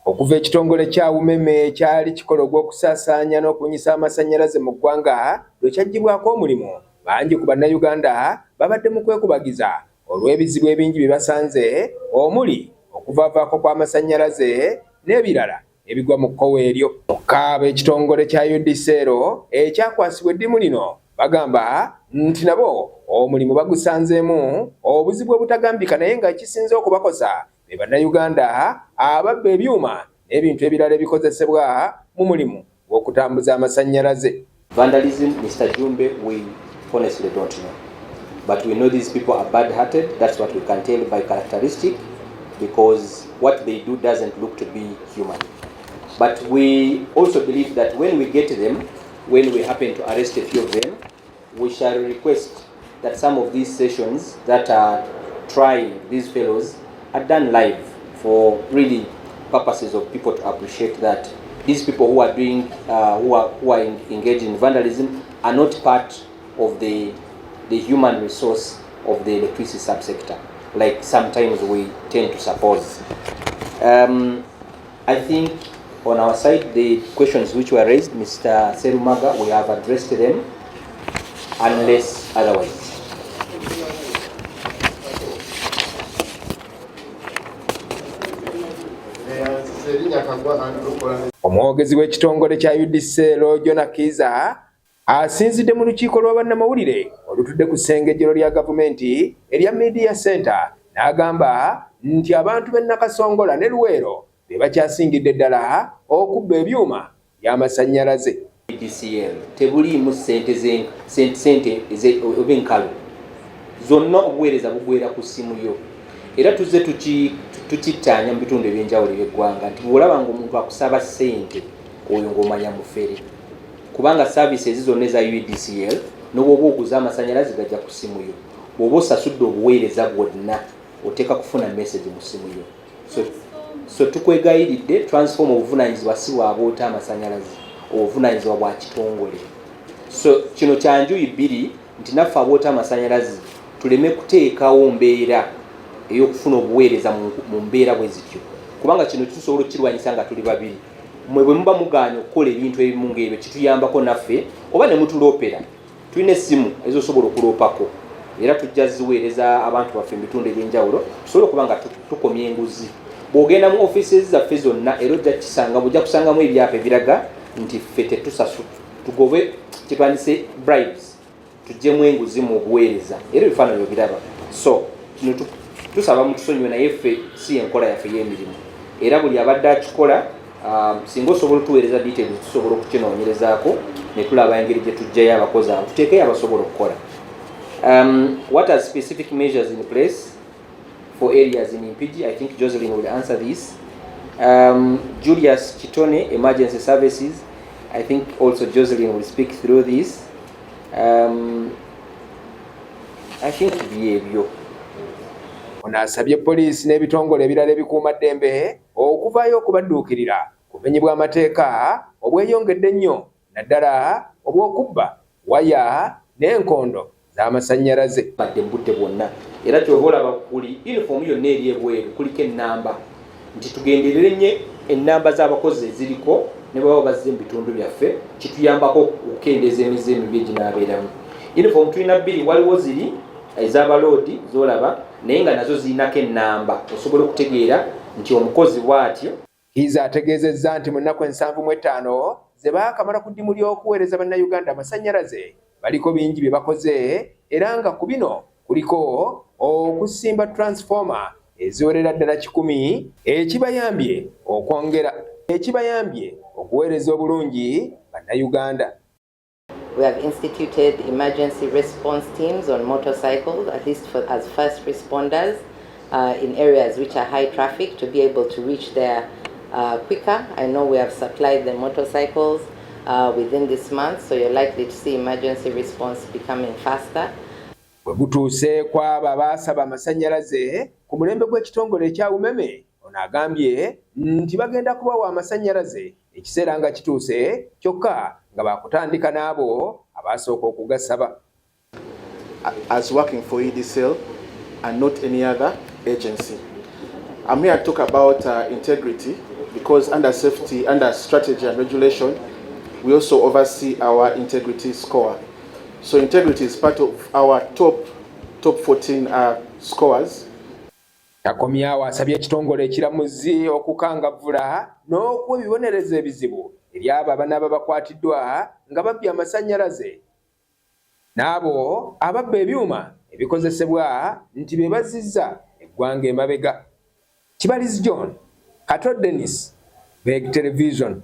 Okuva ekitongole kya UMEME ekyali kikola ogw'okusaasaanya n'okubunyisa amasannyalaze mu ggwanga lwe kyaggyibwako omulimu, bangi ku Bannayuganda babadde mu kwekubagiza olw'ebizibu ebingi bye basanze omuli okuvaavaako kw'amasannyalaze n'ebirala ebigwa mu kkowe eryo. Kyokka ab'ekitongole kya UDCL ekyakwasibwa eddimu lino bagamba nti nabo omulimu bagusanzeemu obuzibu obutagambika naye nga ekisinze okubakosa be Bannayuganda ababba ebyuma n'ebintu ebirala ebikozesebwa mu mulimu gw'okutambuza amasannyalaze. Vandalism, Mr. Jumbe, we honestly don't know. But we know these people are bad-hearted. That's what we can tell by characteristic, because what they do doesn't look to be human. But we also believe that when we get them, when we happen to arrest a few of them, we shall request that some of these sessions that are trying these fellows are done live for really purposes of people to appreciate that these people who are doing, who are engaged in vandalism are not part of the human resource of the electricity subsector, like sometimes we tend to suppose. I think on our side, the questions which were raised, Mr. Serumaga, we have addressed them, unless otherwise. Omwogezi w'ekitongole kya UDCL, Jonah Kiiza, asinzidde mu lukiiko lwa bannamawulire olutudde ku ssengejjero lya gavumenti erya Media Center n'agamba nti abantu b'e Nakasongola ne Luweero be bakyasingidde ddala okubba ebyuma by'amasannyalaze. UEDCL tebuliimu ssente, sente oba enkalu zonna, obuweereza bugwera ku ssimu yo. Era tuzze tukittaanya mu bitundu ebyenjawulo ebyeggwanga nti bw'olaba nga omuntu akusaba ssente, oyo ng'omanya mufere, kubanga services zonna eza UEDCL, n'obwoba oguza amasannyalaze gajja ku ssimu yo, bw'oba osasudde obuweereza bwonna, oteeka kufuna message mu ssimu yo. So tukwegayiridde, transformer obuvunanyizibwa si bwaboota amasannyalaze, obuvunanyizibwa bwa kitongole. So kino kyanjuyi bbiri nti naffe aboota amasannyalaze tuleme kuteekawo mbeera ey'okufuna obuweereza mu mbeera bwe zityo, kubanga kino tusobola okukirwanyisa nga tuli babiri. Mwe bwe muba mugaanye okukola ebintu ebimu ng'ebyo, kituyambako naffe, oba ne mutuloopera. Tulina essimu ezosobola okuloopako, era tujja ziweereza abantu baffe mu bitundu ebyenjawulo tusobole okuba nga tukomya enguzi. Bw'ogenda mu offices zaffe zonna, era ojja kisanga, ojja kusangamu ebyapa ebiraga nti ffe tetusasu, tugobe kitwandise bribes, tuggyemu enguzi mu buweereza, era ebifaananyi obiraba. So kino tusaba mutusonyiwe, naye ffe si enkola yaffe y'emirimu. Era buli abadde akikola, singa osobola otuweereza details, tusobola okukinoonyerezaako ne tulaba engeri gye tuggyayo abakozi abo, tuteekeyo abasobola okukola. What are specific measures in place for areas in Mpigi? I think Jocelyn will answer this. Julius Chitone, emergency services. I think also Jocelyn will speak through this. I think byebyo. Ono asabye poliisi n'ebitongole ebirala ebikuumaddembe okuvaayo okubadduukirira ku bumenyi bw'amateeka obweyongedde ennyo, naddala obw'okubba waya n'enkondo z'amasannyalaze. Badde mu budde bwonna, era kyova olaba buli uniform yonna eri ebweru kuliko ennamba, nti tugenderere nnyo ennamba z'abakozi eziriko ne baba bazze mu bitundu byaffe, kituyambako okukendeeza emize emibi eginaabeeramu. Uniform tulina bbiri, waliwo ziri ez'abaloodi z'olaba, naye nga nazo zirinako ennamba osobola okutegeera nti omukozi bw'atyo. Kiiza ategeezezza nti mu nnaku 75 ze baakamala ku ddimu ly'okuweereza Bannayuganda amasannyalaze, baliko bingi bye bakoze, era nga ku bino kuliko okusimba transformer eziwerera ddala 100, ekibayambye okuweereza obulungi Bannayuganda. We have instituted emergency response teams on motorcycles, at least for, as first responders in areas which are high traffic, to be able to reach there quicker. I know we have supplied the motorcycles within this month, so you're likely to see emergency response becoming faster. Bwe gutuuse ku abo abaasaba amasannyalaze ku mulembe gw'ekitongole ekya UMEME, ono agambye nti bagenda kubawa amasannyalaze ekiseera nga kituuse, kyokka nga baakutandika n'abo abaasooka okugasaba. As working for UEDCL and not any other agency. I'm here to talk about integrity because under safety, under strategy and regulation, we also oversee our integrity score. So integrity is part of our top 14 scores. Takomyawo asabye ekitongole ekiramuzi okukangavvula n'okuwa ebibonerezo ebizibu eri abo abanaaba bakwatiddwa nga babbye amasannyalaze n'abo ababba ebyuma ebikozesebwa nti be bazzizza eggwanga emabega. Kibalizi John, Kato Dennis, Beg Television.